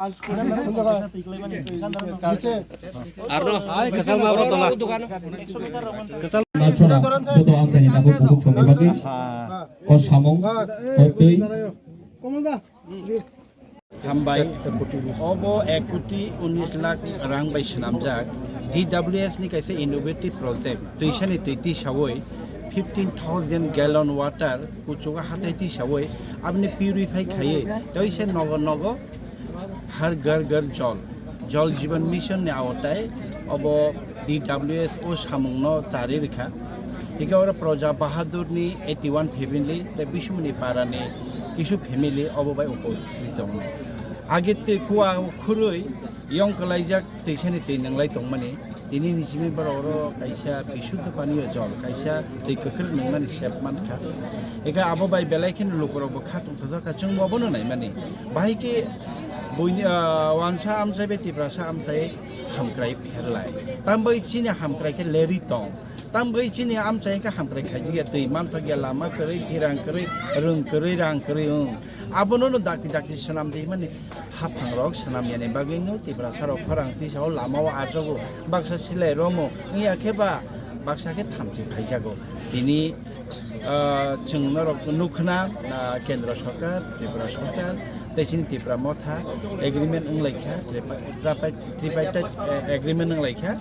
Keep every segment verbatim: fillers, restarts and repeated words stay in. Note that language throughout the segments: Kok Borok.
Arno, hai, kwchal ma bro tola. Kwchal. National joto amchaini tabuk kubuk songni bagwi kok samung, kok twi. Hambai. Obo ek koti unis lakh rang bai swnamjak D W S ni kaisa innovative project, twisani twi tisawi fifteen thousand gallon water kuchugo hathai tisawi aboni purify khaiwi tei se nogo nogo Har Ghar Ghar Jal, Jal Jeevan Mission ni aotai obo D W S o samungno chari rikha. Hingke oro Praja Bahadur ni eighty one family tei Bismuni para ni kisu family obo bai upokrit tongo. Age twi kua khurui yong kwlaijak twisani twi nwnglai tongmani. Tini ni simi borok oro kaisa bisuddho paniyo jol, kaisa twi kwkrwk nungmani sep mankha. Eka abo bai belai kheno lukurok bo kha tongthokjak kha, chwng bo abono naimani. Bahai khe buini, ah, wansa amchai bai Tiprasa amchai hamkrai pherlai. Tam bai chini hamkrai khe lerwi tong. Tam bai chini amchai khe hamkrai khaijak ya, twi manthok ya, lama kwrwi, phirang kwrwi, rwng kwrwi, rang kwrwi, wng. Abono no dakti dakti swnam di mani. Haphangrok swnamyani bagwino Tiprasarok khorang tisao lamao ajogo, baksa silai romo, wngya khe ba baksa khe thamchi phaijago. Tini, ah, chwng norok nukhna, ah, Kendra Sarkar, Tripura Sarkar, tei chini Tipra Motha agreement wnglaikha, tripa-, tripa-, tripartite, eh, agreement wnglaikha,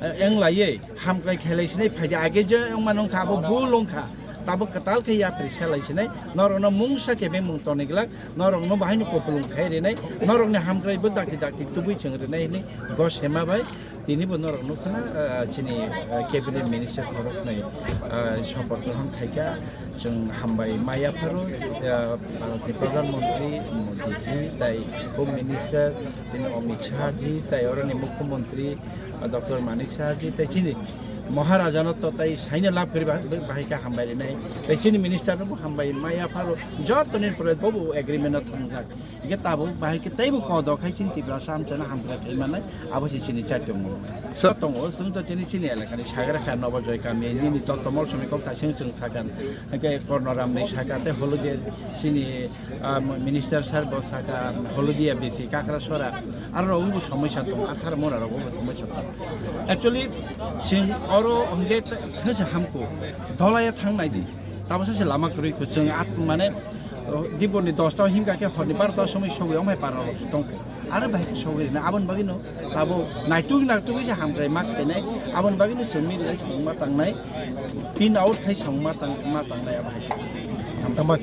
eh, wnglaiwi hamkrai khailai sinai phaidi age je wngmano wngkha abo bul wngkha. Tabuk kwtal khe yapri selai sinai, norokno mungsa kebeng mung tonwi glak, norokno bahaino kupulung khai rinai, norokni hamkrai bo dakti dakti tubui chwng rinai hinwi go sema bai. Tini bo norok nukha na, ah, chini, ah, cabinet minister khoroknwi, ah, sopoth grohon khaikha, chwng hambai maya pharo, ah, Bharatni Pradhan Mantri Modi ji, tai Home Minister, chini Amit Shah ji, tai oroni Mukhyamantri, ah, Doctor Manik Saha ji, tai chini Maharaja no to tai saino lab kari bahai khe hambai rinai, tai chini minister no bo hambai maya pharo, joto ni pore bobo agreement no thangjak. Hingke tabuk bahai khe teibo kodo khai chini Tiprasa amchaino hamkrai khai manai, abo se chini chaitong mung. Sa- tongo, chwng to tini chini elakani sagra kha Nobojoy kami, nini to tomol somoi kok taising chwng sakan, hingke Kornoram ni saka tei Holodia chini, ah, minister sir bo saka Holodia bisi Kakra Sora, aro rok bo somoi sa tong, athar mora rok bo somoi sa tong. Actually, chwng oro hingke khe se hamko, dolaya thang nai di, tabasa se lama kwrwi kho chwng at mane, Dibor ni dosta o himkha khe hor ni barota o somoi sogwi ongphai para rok tongkha. Aro bahai khe sogwi rina aboni bagwi no tabuk naituk naituk khe hamkrai ma khainai. Aboni bagwi no chwng mili lai samung ma tangnai. Pin out khai samung ma tang, ma tangnai abo hai. Tama